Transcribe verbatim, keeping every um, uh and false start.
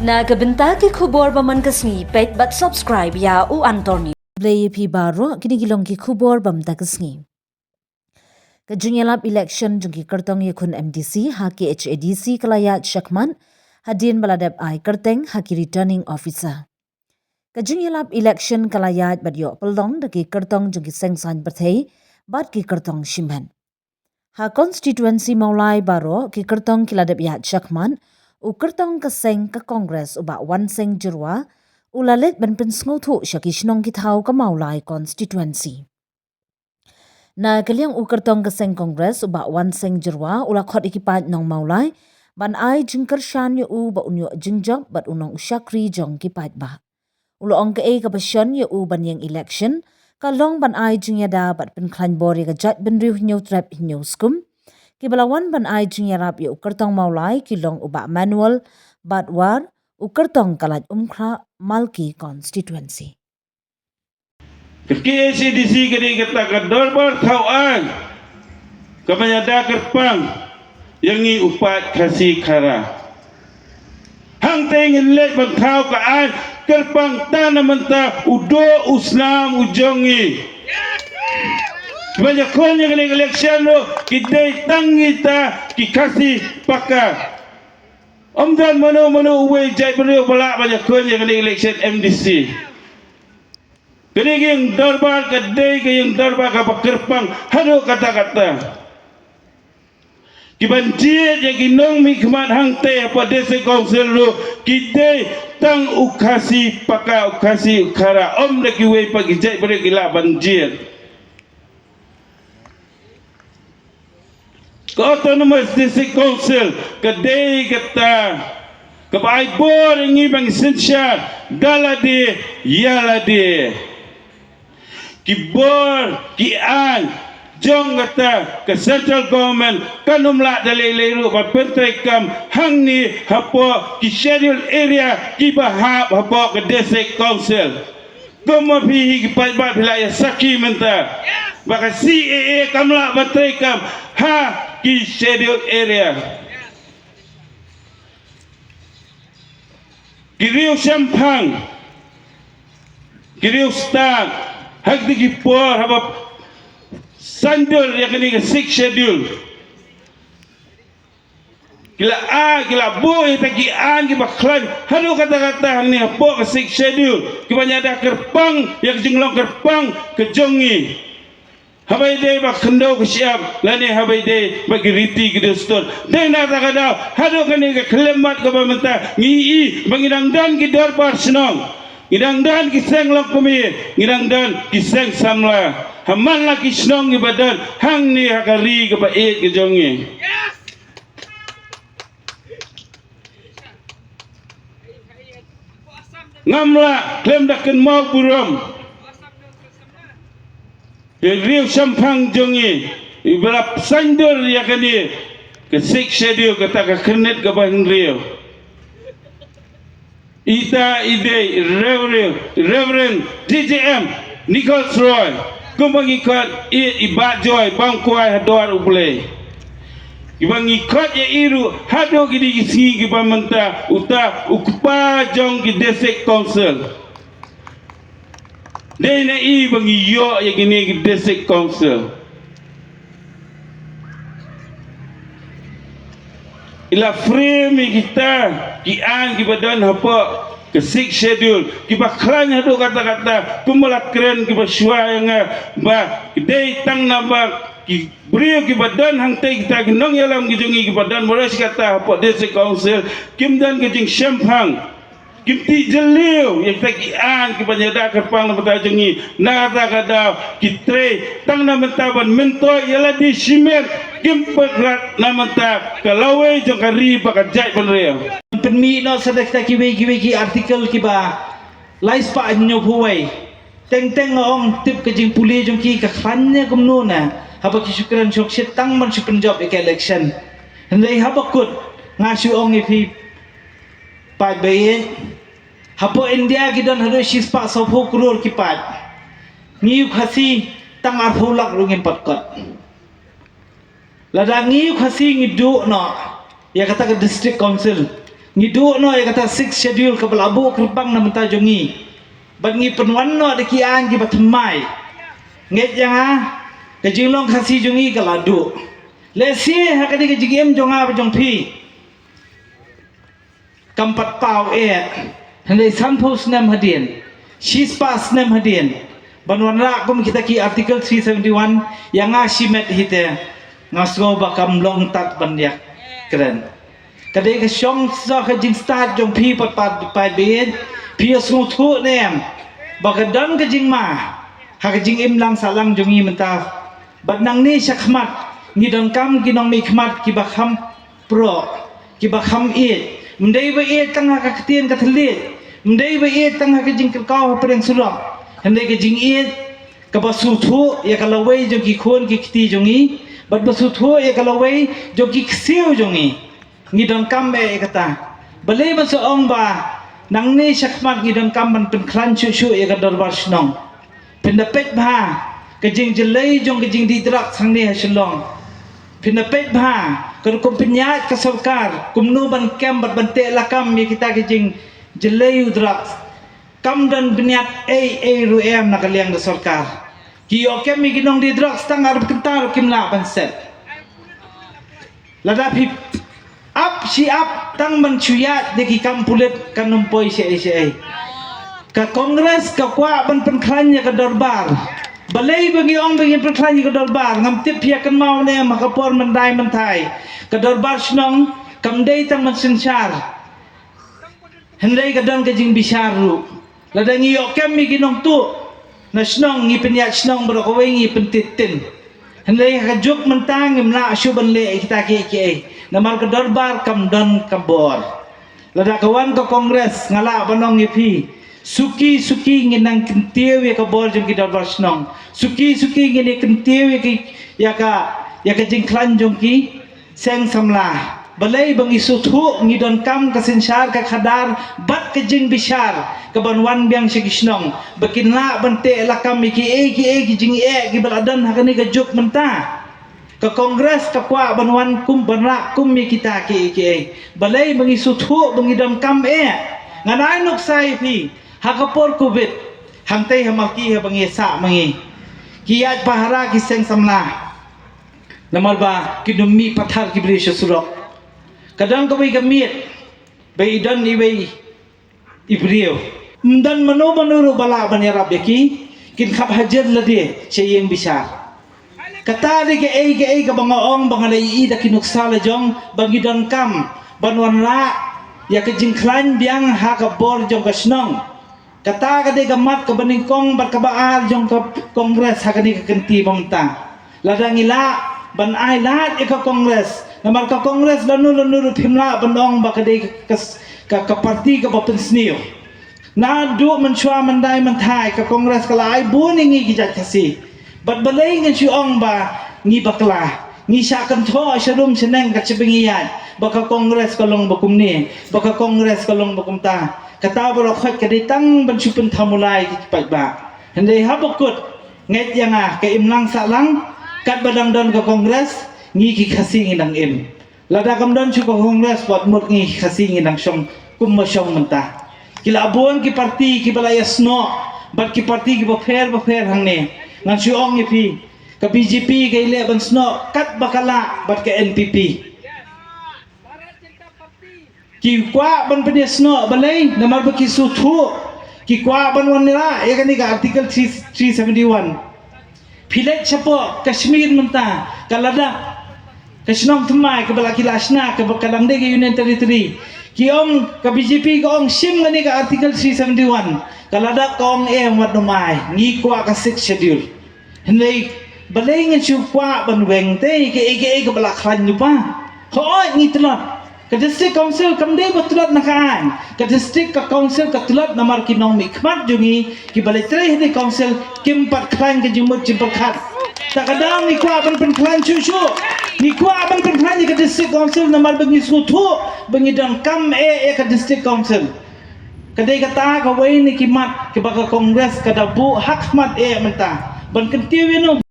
Na ka bynta ki khubor ba man ka sngi, peit bad subscribe ïa U Anthony. Khublei ïa phi baroh, kine ki long ki khubor ba mynta ka sngi. Ka jingïalap election jong ki kyrtong ïakhun M D C ha K H A D C ka la ïaid shakhmat, hadien ba la dep ai kyrteng ha ki returning officer. Ka jingïalap election ka la ïaid bad ïoh pynlong da ki kyrtong jong ki seng saiñ pyrthei bad ki kyrtong shimet. Ha constituency Mawlai baroh ki kyrtong ki la dep ïaid shakhmat, u kyrtong ka seng ka Congress u Bah Wanseng Jyrwa u la leit ban pynsngewthuh sha ki shnong ki thaw ka Mawlai constituency. Na ka liang u kyrtong ka seng Congress u Bah Wanseng Jyrwa u la khot ïa ki paid nong Mawlai ban ai jingkyrshan ïa u ba un ïoh jingjop bad u long u shakri jong ki paidbah. U la ong kaei kaba shon ïa u ban ïeng election ka long ban ai jingïada bad pynkhlaiñ bor ïa ka jaitbynriew Hynñiewtrep Hynñiewskum. Kiba la wan ban ai jingïarap ïa u kyrtong Mawlai ki long u Bah Manuel Batwar, u kyrtong ka Laitumkhrah Malki constituency. Ka K H A D C ka dei kata ka dorbar thaw aiñ kaba ïada kyrpang ïa ngi u paid Khasi Khara. Hangta ngin leit ban thaw ka aiñ kyrpang tang na mynta u doh u snam u jong ngi. Ban ïakhun ïa kane ka election ruh ki dei tang kita ki Khasi paka. Ym don mano mano uwei jaitbynriew ba lah ban ïakhun ïa kane ka election M D C. Kane ka ïing dorbar ka dei ka ïing dorbar kaba kyrpang haduh katta katta. Ki ban jied ïa ki nongmihkhmat hangta hapoh District Council ruh ki dei tang u Khasi paka, u Khasi u Khara, ym da kiwei pat ki jaitbynriew ki lah ban jied. Ka Autonomous District Council ka dei kata kaba ai bor ïa ngi ba ngin synshar da lade ïa lade. Ki bor ki aiñ jong kata ka central government kan ym lah da lei lei ruh ban pyntreikam hangne hapoh ki schedule area kiba hap hapoh ka District Council. Kumba phi hi ki paidbah phi la ïa sakhi mynta ba ka C A A kam lah ban treikam ha ki schedule area. Ki riew shemphang, ki riew stad, ha kiti ki por haba saiñdur ïa kane ka Sixth Schedule. Ki la a, ki la buh ïa kita ki aiñ kiba khlaiñ haduh katta katta hangne hapoh ka Sixth Schedule kiba ïada kyrpang ïa ka jinglong kyrpang ka jong ngi. Haba ïadei bad ka khyndew ka shyiap lane haba ïadei bad ki riti ki dustur. Dei na kata ka daw haduh kane ka khyllipmat kaba mynta ngi ïohi ba ngi dang don ki dorbar shnong, ngi dang don ki seng longkmie, ngi dang don ki seng samla ha man la ki shnong kiba don hangne ha ka ri kaba ïeit ka jong ngi. Ngam lah khlem da kynmaw burom ïa ki riew shemphang jong ngi kiba la saiñdur ïa kane ka Sixth Schedule, kata ka khyrnit kaba hynriew. Ita i dei Reverend, Reverend D J M Nichols Roy, kumba ngi khot ïa i Bah Joy Bangkwai ha dwar U Blei. Kiba ngi khot ïa i ruh haduh kine ki sngi kiba mynta uta u kpa jong ki District Council. Dei na i ba ngi ïoh ïa kine ki District Council. I la frame ïa kita ki aiñ kiba don hapoh ka Sixth Schedule kiba khlaiñ haduh katta katta, kumba la kren kiba shuwa ïa nga ba dei tang namar ki briew kiba don hangta, kita ki nongïalam ki jong ngi kiba don marwei shi katta hapoh District Council, kim don ka jingshemphang. Kim tip jylliew ïa kita ki aiñ kiba ïada kyrpang na ka bynta jong ngi. Na kata ka daw ki trei tang na bynta ban myntoi ïa lade shimet, kim pyrkhat na bynta ka lawei jong ka ri bad ka jaitbynriew. Pynmih noh sa da kita kiwei kiwei ki article kiba lai spah hynñiewphew wei. Teng teng nga ong tip ka jingpule jong ki ka khlaiñ ne kumno ne haba ki shu kren shongshit tang ban shu pynjop ïa ka election. Hynrei haba kut nga shu ong ïa phi, paid ba ïeit, hapoh India ki don haduh shispah sawphew klur ki paid. Ngi u Khasi tang arphew lak ruh ngim pat kot. Lada ngi u Khasi ngi duh noh ïa kata ka District Council, Ngi duh noh ïa kata Sixth Schedule kaba la buh kyrpang na bynta jong ngi. Bad ngi pynwan noh da ki aiñ kiba thymmai. Ngeit ïa nga, ka jinglong Khasi jong ngi ka la duh. Lehse ha kane ka jingim jong nga bad jong phi, kam pat paw eh. Hynrei sanphew snem hadien, shispah snem hadien, ban wanrah kum kita ki Article three seventy-one, ïa nga shimet hi te, nga sngew ba kam long tad ban ïakren. Ka dei ka shong sa ka jingstad jong phi pat pat pat bit, phi ïa sngewthuh ne em ba ka don ka jingma ha ka jingim lang sahlang jong ngi mynta. Bad nangne shakhmat ngi donkam ki nongmihkhmat kiba kham proh, kiba kham ïeit. Ym dei ba ïeit tang ha ka ktien ka thylliej, ym dei ba ïeit tang ha ka jingkyrkhu ha pdeng surok. Hynrei ka jingïeit kaba sngewthuh ïa ka lawei jong ki khun ki kti jong ngi, bad ba sngewthuh ïa ka lawei jong ki ksiew jong ngi. Ngi donkam eh ïa kata. Balei ban sa ong ba nangne shakhmat ngi donkam ban pynkhlaiñ shuh shuh ïa ka dorbar shnong? Phin da peit bha ka jingjyllei jong ka jingdih drugs hangne ha Shillong. Phin da peit bha ka rukom pynïaid ka sorkar kumno ban kem bad ban teh lakam ïa kita ki jingjyllei u drugs. Kam don bniat ei ei ruh em na ka liang ka sorkar. Ki ïoh kem ïa ki nongdih drugs tang arphew kynta ruh kim lah ban set. Lada phi ap shi ap tang ban shu ïaid da ki kam pulit kan ym poi shaei shaei. Ka Congress ka kwah ban pynkhlaiñ ïa ka dorbar. Balei ba ngi ong ba ngi pynkhlaiñ ïa ka dorbar? Ngam tip phi ïa kynmaw ne em ha ka por myndai mynthai, ka dorbar shnong kam dei tang ban synshar. Hynrei ka don ka jingbishar ruh. Lada ngi ïoh kem ïa ki nongtuh na shnong, ngi pynïaid shnong baroh kawei, ngi pyntit tin. Hynrei ha ka juk mynta ngim lah shuh ban leh ïa kita kiei kiei namar ka dorbar kam don ka bor. Lada ka wan ka Congress, nga lah ban ong ïa phi, suki suki ngin nang kyntiew ïa ka bor jong ki dorbar shnong. Suki suki ngin ïa kyntiew ïa ki, ïa ka, ïa ka jingkhlaiñ jong ki seng samla. Balei? Ba ngi sngewthuh ngi donkam ka synshar, ka khadar bad ka jingbishar kaban wan biang sha ki shnong ba kin lah ban teh lakam ïa kiei kiei ki jingeh kiba la don ha kane ka juk mynta. Ka Congress ka kwah ban wan kum, ban rah kum ïa kita kiei kiei. Balei? Ba ngi sngewthuh ba ngi donkam eh. Ngan ai nuksa ïa phi, ha ka por Covid, hangtei ha Malki haba ngi sah ma ngi, ki ïaid pahara ki seng samla. Namar ba kin ym mih pathar ki briew sha surok. Ka don kawei ka miet ba i don iwei i briew. Ym don mano mano ruh ba lah ban ïarap ïa ki, kin khap hajar lade sha ïing bishar. Kata dei kaei kaei kaba nga ong ba nga la ïohi da ki nuksa la jong ba ngi donkam ban wanrah ïa ka jingkhlaiñ biang ha ka bor jong ka shnong. Kata ka dei ka mat kaba nyngkong bad kaba ar jong ka Congress ha kane ka kynti ba mynta. Lada ngi lah ban ai lad ïa ka Congress, namar ka Congress lano lano ruh phim lah ban ong ba ka dei ka, ka, ka parti kaba pynsniew. Naduh mynshuwa myndai mynthai ka Congress ka la ai bun ïa ngi ki jait Khasi. Bad balei ngan shu ong ba ngi bakla? Ngi shah kynthoh sharum shaneng kat shaba ngi ïaid ba ka Congress ka long ba kumne, ba ka Congress ka long ba kumta. Kata baroh khoit ka dei tang ban shu pynthamulai ki paidbah. Hynrei haba kut, ngeit ïa nga, ka imlang sahlang, katba dang don ka Congress, ngi ki Khasi ngi dang im. Lada kam don shuh ka Congress, wat mut ngi ki Khasi ngi dang shong kumba shong mynta. Ki la bun ki parti kiba la ïasnoh bad ki parti kiba pher ba pher hangne. Ngan shu ong ïa phi, ka B J P ka ïaleh ban snoh katba ka lah bad ka N P P. Ki kwah ban pynïasnoh, balei? Namar ba ki sngewthuh, ki kwah ban wanrah ïa kane ka Article three, three seventy-one. Phi leit shapoh Kashmir mynta, ka Ladakh, ka shnong thymmai kaba la ki la shna, kaba ka dang dei ka Union Territory. Ki ong, ka B J P ka ong shim kane ka Article three seventy-one. Ka Ladakh ka ong em, wat nym ai, ngi kwah ka Sixth Schedule. Hynrei balei ngan shu kwah ban weng te ïa kaei kaei kaba la khlaiñ lypa? Hooid ngi tlot. Ka District Council kam dei ba tlot na ka aiñ. Ka District, ka Council ka tlot namar ki nongmihkhmat jong ngi kiba leit trei ha ka Council kim pat khlaiñ ka jingmut jingpyrkhat. Ta ka daw ngi kwah ban pynkhlaiñ shuh shuh. Ngi kwah ban pynkhlaiñ ïa ka District Council namar ba ngi sngewthuh ba ngi donkam eh ïa ka District Council. Ka dei kata kawei na ki mat kiba ka Congress ka da buh ha khmat eh mynta ban kyntiew ïano.